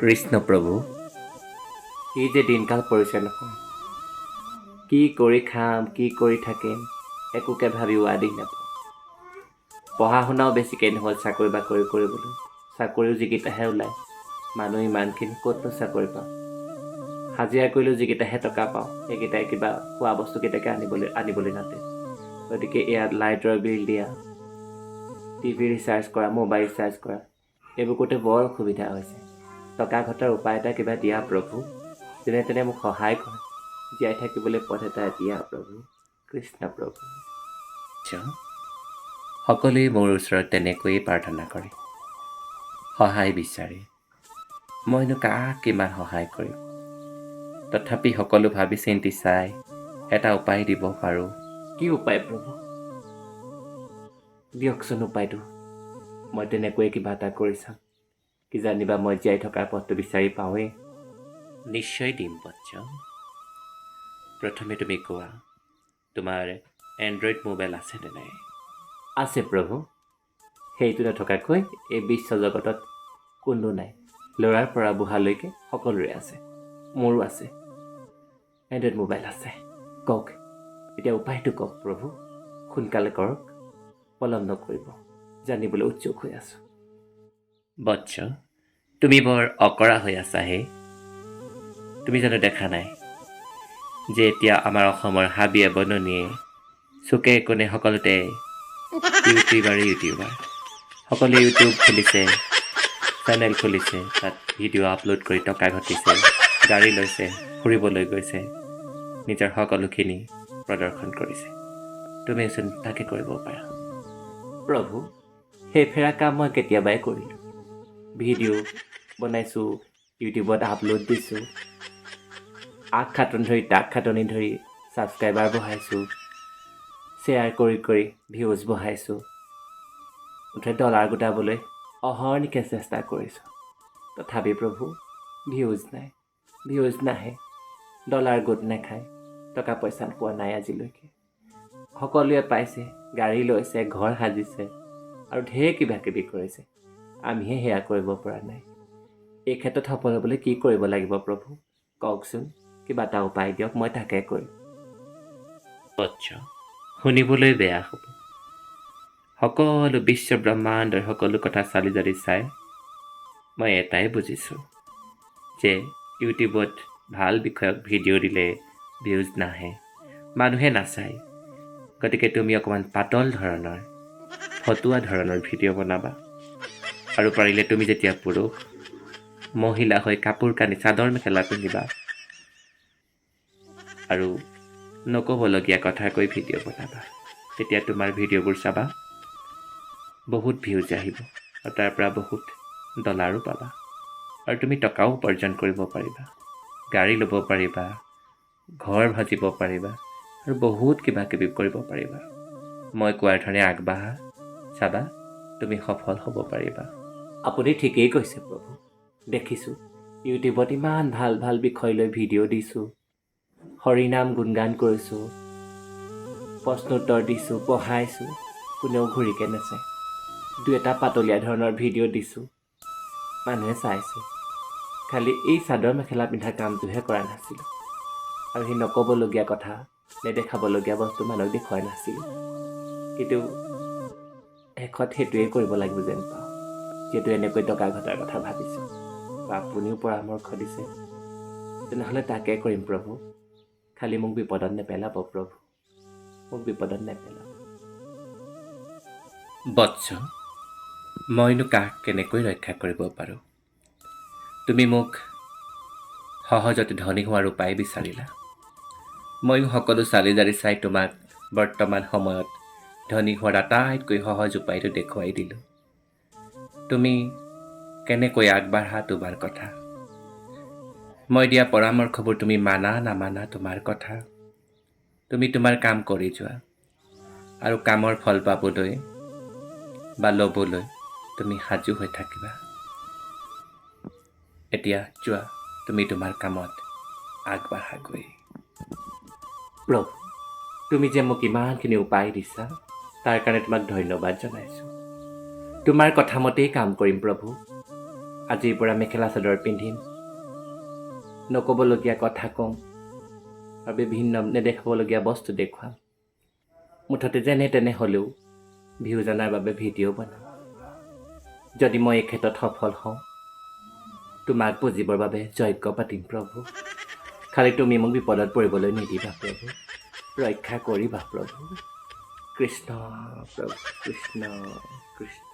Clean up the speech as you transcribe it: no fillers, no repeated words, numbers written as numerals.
কৃষ্ণ প্ৰভু, কি যে দিনকাল পৰিছে নহয়! কি কৰি খাম, কি কৰি থাকিম, একোকে ভাবি উৱাদিহ নাপাওঁ। পঢ়া শুনাও বেছিকৈ নহ'ল চাকৰি বাকৰি কৰিবলৈ। চাকৰিও যিকেইটাহে ওলায়, মানুহ ইমানখিনি, ক'তনো চাকৰি পাওঁ? হাজিৰা কৰিলেও যিকেইটাহে টকা পাওঁ, সেইকেইটাই কিবা খোৱা বস্তুকেইটাকে আনিবলৈ নাতে। গতিকে ইয়াত লাইটৰ বিল দিয়া, টিভি ৰিচাৰ্জ কৰা, মোবাইল ৰিচাৰ্জ কৰা, এইবোৰ কৰোঁতে বৰ অসুবিধা হৈছে। টকা ঘটাৰ উপায় এটা কিবা দিয়া প্ৰভু। যেনে তেনে মোক সহায় কৰা, জীয়াই থাকিবলৈ পথ এটা দিয়া প্ৰভু, কৃষ্ণ প্ৰভু। সকলোৱে মোৰ ওচৰত তেনেকৈয়ে প্ৰাৰ্থনা কৰে, সহায় বিচাৰে। মইনো কাক কিমান সহায় কৰিম? তথাপি সকলো ভাবি চিন্তি চাই এটা উপায় দিব পাৰোঁ। কি উপায় প্ৰভু? দিয়কচোন উপায়টো। মই তেনেকৈয়ে কিবা এটা কৰি চাম, কিজানিবা মই জীয়াই থকাৰ পথটো বিচাৰি পাওঁৱেই। নিশ্চয় দিম বৎস। প্ৰথমে তুমি কোৱা, তোমাৰ এণ্ড্ৰইড মোবাইল আছেনে নাই? আছে প্ৰভু। সেইটো নথকাকৈ এই বিশ্ব জগতত কোনো নাই। ল'ৰাৰ পৰা বুঢ়ালৈকে সকলোৰে আছে। মোৰো আছে, এণ্ড্ৰইড মোবাইল আছে। কওক, এতিয়া উপায়টো কওক প্ৰভু। সোনকালে কৰক, পলম নকৰিব। জানিবলৈ উৎসুক হৈ আছোঁ। বৎস, তুমি বৰ অকৰা হৈ আছা হে। তুমি জানো দেখা নাই যে এতিয়া আমাৰ অসমৰ হাবিয়ে বননিয়ে, চুকে কোণে সকলোতে ইউটিউবাৰে ইউটিউবাৰ? সকলোৱে ইউটিউব খুলিছে, চেনেল খুলিছে, তাত ভিডিঅ' আপলোড কৰি টকা ঘটিছে, গাড়ী লৈছে, ফুৰিবলৈ গৈছে, নিজৰ সকলোখিনি প্ৰদৰ্শন কৰিছে। তুমিচোন তাকে কৰিব পাৰা। প্ৰভু, সেই ফেৰা কাম মই কেতিয়াবাই কৰিলোঁ। ভিডিঅ' বনাইছোঁ, ইউটিউবত আপলোড দিছোঁ, আগ খাটনি ধৰি তাক খাটনি ধৰি ছাবস্ক্ৰাইবাৰ বঢ়াইছোঁ, শ্বেয়াৰ কৰি কৰি ভিউজ বঢ়াইছোঁ, মুঠতে ডলাৰ গোটাবলৈ অহৰ্নিশে চেষ্টা কৰিছোঁ। তথাপি প্ৰভু, ভিউজ নাই, ভিউজ নাহে, ডলাৰ গোট নাখায়, টকা পইচা পোৱা নাই আজিলৈকে। সকলোৱে পাইছে, গাড়ী লৈছে, ঘৰ সাজিছে আৰু ঢেৰ কিবা কিবি কৰিছে। আমিহে সেয়া কৰিব পৰা নাই। এই ক্ষেত্ৰত সফল হ'বলৈ কি কৰিব লাগিব প্ৰভু? কওকচোন, কিবা এটা উপায় দিয়ক, মই তাকে কৰিম। বৎস, শুনিবলৈ বেয়া হ'ব। সকলো বিশ্ব ব্ৰহ্মাণ্ডৰ সকলো কথা চালি জাৰি চাই মই এটাই বুজিছোঁ যে ইউটিউবত ভাল বিষয়ক ভিডিঅ' দিলে ভিউজ নাহে, মানুহে নাচায়। গতিকে তুমি অকণমান পাতল ধৰণৰ, ফটুৱা ধৰণৰ ভিডিঅ' বনাবা আৰু পাৰিলে তুমি যেতিয়া পুৰুষ, মহিলা হৈ কাপোৰ কানি, চাদৰ মেখেলা পিন্ধিবা আৰু নক'বলগীয়া কথা কৈ ভিডিঅ' বনাবা। তেতিয়া তোমাৰ ভিডিঅ'বোৰ চাবা, বহুত ভিউজ আহিব আৰু তাৰ পৰা বহুত ডলাৰো পাবা আৰু তুমি টকাও উপাৰ্জন কৰিব পাৰিবা, গাড়ী ল'ব পাৰিবা, ঘৰ সাজিব পাৰিবা আৰু বহুত কিবা কিবি কৰিব পাৰিবা। মই কোৱাৰ ধৰণে আগবাঢ়া, চাবা তুমি সফল হ'ব পাৰিবা। আপুনি ঠিকেই কৈছে প্ৰভু। দেখিছোঁ, ইউটিউবত ইমান ভাল ভাল বিষয় লৈ ভিডিঅ' দিছোঁ, হৰিনাম গুণগান কৰিছোঁ, প্ৰশ্নোত্তৰ দিছোঁ, পঢ়াইছোঁ, কোনেও ঘূৰিকে নাচায়। দুই এটা পাতলীয়া ধৰণৰ ভিডিঅ' দিছোঁ, মানুহে চাইছে। খালি এই চাদৰ মেখেলা পিন্ধা কামটোহে কৰা নাছিলোঁ আৰু সেই নক'বলগীয়া কথা, নেদেখাবলগীয়া বস্তু মানুহক দেখুৱাই নাছিলোঁ। কিন্তু শেষত সেইটোৱেই কৰিব লাগিব যেন পাওঁ, যিহেতু এনেকৈ টকা ঘটাৰ কথা ভাবিছোঁ বা আপুনিও পৰামৰ্শ দিছে। তেনেহ'লে তাকে কৰিম প্ৰভু। খালি মোক বিপদত নেপেলাব প্ৰভু, মোক বিপদত নেপেলাব। বৎস, মইনো কাক কেনেকৈ ৰক্ষা কৰিব পাৰোঁ? তুমি মোক সহজতে ধনী হোৱাৰ উপায় বিচাৰিলা। ময়ো সকলো চালি জাৰি চাই তোমাক বৰ্তমান সময়ত ধনী হোৱাৰ আটাইতকৈ সহজ উপায়টো দেখুৱাই দিলোঁ। তুমি কেনেকৈ আগবাঢ়া তোমাৰ কথা। মই দিয়া পৰামৰ্শবোৰ তুমি মানা নামানা তোমাৰ কথা। তুমি তোমাৰ কাম কৰি যোৱা আৰু কামৰ ফল পাবলৈ বা ল'বলৈ তুমি সাজু হৈ থাকিবা। এতিয়া যোৱা, তুমি তোমাৰ কামত আগবাঢ়াগৈ। প্ৰভু, তুমি যে মোক ইমানখিনি উপায় দিছা, তাৰ কাৰণে তোমাক ধন্যবাদ জনাইছোঁ। তোমাৰ কথা মতেই কাম কৰিম প্ৰভু। আজিৰ পৰা মেখেলা চাদৰ পিন্ধিম, নক'বলগীয়া কথা ক'ম আৰু বিভিন্ন নেদেখাবলগীয়া বস্তু দেখুৱাম। মুঠতে যেনে তেনে হ'লেও ভিউজ অনাৰ বাবে ভিডিঅ' বনাম। যদি মই এই ক্ষেত্ৰত সফল হওঁ, তোমাক পুজিবৰ বাবে যজ্ঞ পাতিম প্ৰভু। খালি তুমি মোক বিপদত পৰিবলৈ নিদিবা প্ৰভু, ৰক্ষা কৰিবা প্ৰভু। কৃষ্ণ প্ৰভু, কৃষ্ণ কৃষ্ণ।